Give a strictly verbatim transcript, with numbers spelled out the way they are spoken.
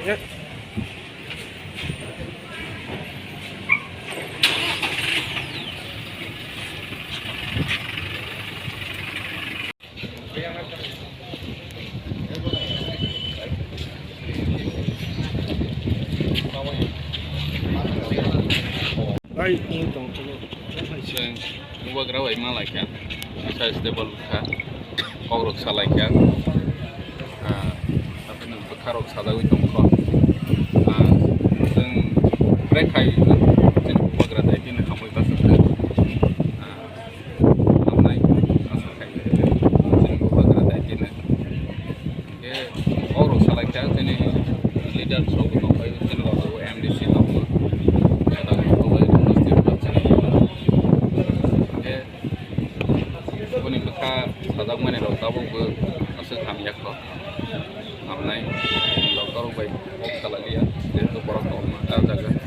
Chwng bubagra bai ma lai kha, size table kha, kok rok sa lai kha, ah, bwkha rok sajagwi tong kho, ah, chwng bwrwi khai chini bubagra dai bini hamwi bachajak, ah, hamnai asa khai chini bubagra dai bini. Hingke borok salai kha chini leader rok tongphai chini rok M D C tongma. Hingke boni bwkha sajak mani rok tabuk bo aswk hamya kho. Hamnai doctor rok bai kok salai liya, jehetu borok tongma ah jaga.